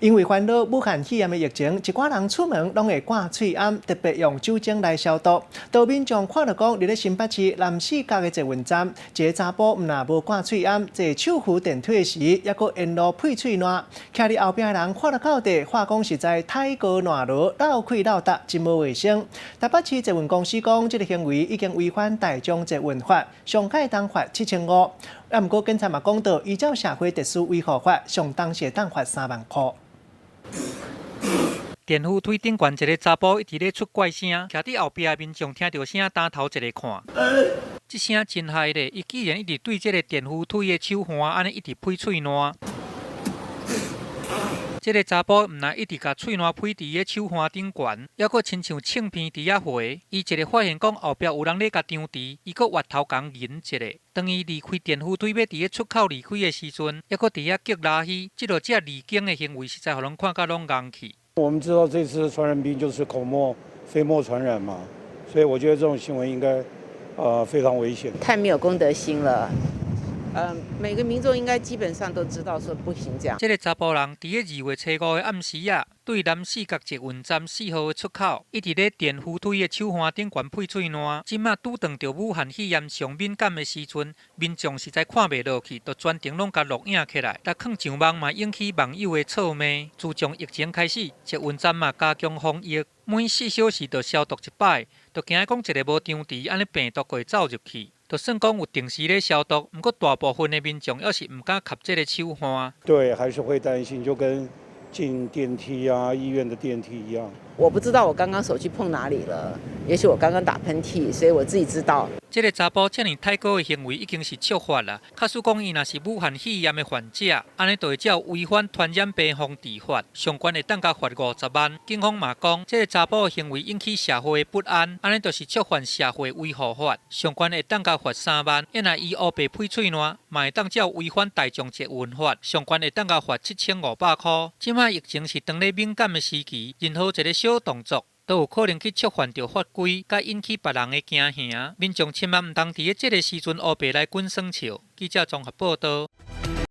因為煩惱武漢肺炎的疫情，一寡人出門攏會掛喙罨，特別用酒精來消毒。當民眾看著講，佇咧新北市南勢角的捷運站，一个查埔毋但無掛喙罨，坐手扶電梯時，猶閣沿路噴喙瀾。徛佇後壁的人看著到底，話講實在太過爛囉，漏氣漏達，真無衛生。台北市捷運公司講，這个行為已經違反大眾捷運法，上界當罰7500。啊，毋過警察嘛講到，依照社會秩序維護法，上重是會當罰3萬箍。電扶梯頂懸一个查埔一直咧出怪聲，徛佇後壁的民眾聽著聲，擔頭一个看。這聲真害咧！伊居然一直對這个電扶梯的手環按呢一直噴喙瀾。這个查埔毋但一直共喙瀾噴佇个手環頂懸，猶閣親像唱片佇遐回。伊一个發現講後壁有人咧共張持，伊閣越頭共忍一下。當伊離開電扶梯欲佇个出口離開的時陣，猶閣佇遐激拉稀。這落這離經的行為，實在予人看甲攏戇去。我們知道這次傳染病就是口沫飛沫傳染嘛，所以我覺得這種行為應該，非常危險。太沒有公德心了。每個民眾應該基本上都知道說不行這樣。這个查埔人佇个2月初5的暗時仔，對南勢角捷運站4號的出口，一直咧電扶梯的手環頂懸噴喙瀾。這馬拄撞著武漢肺炎上敏感的時陣，民眾實在看袂落去，就全程攏共錄影起來，來囥上網嘛引起網友的臭罵。自從疫情開始，捷運站嘛加強防疫，每4小時就消毒一擺，就驚講一个無張持，按呢病毒就會走入去。就算講有定時咧消毒，毋過大部分的民眾猶是毋敢𤆬這个手環。對，還是會擔心，就跟進電梯啊、醫院的電梯一樣。我不知道我剛剛手去碰哪裡了，也許我剛剛打噴嚏，所以我自己知道。這个查埔遮爾太過的行為已經是觸法啦。假使講伊若是武漢肺炎的患者，按呢就會照違反傳染病防治法，上懸會當共罰50萬。警方嘛講，這个查埔的行為引起社會的不安，按呢就是觸犯社會維護法，上懸會當共罰3萬。若伊烏白噴喙瀾，嘛會當照違反大眾捷運法，上懸會當共罰7500箍。這馬疫情是當咧敏感的時期，任何一个小動作，都有可能去觸犯著法規，佮引起別人的驚嚇。民眾千萬毋通佇咧這个時陣烏白來滾耍笑。記者綜合報導。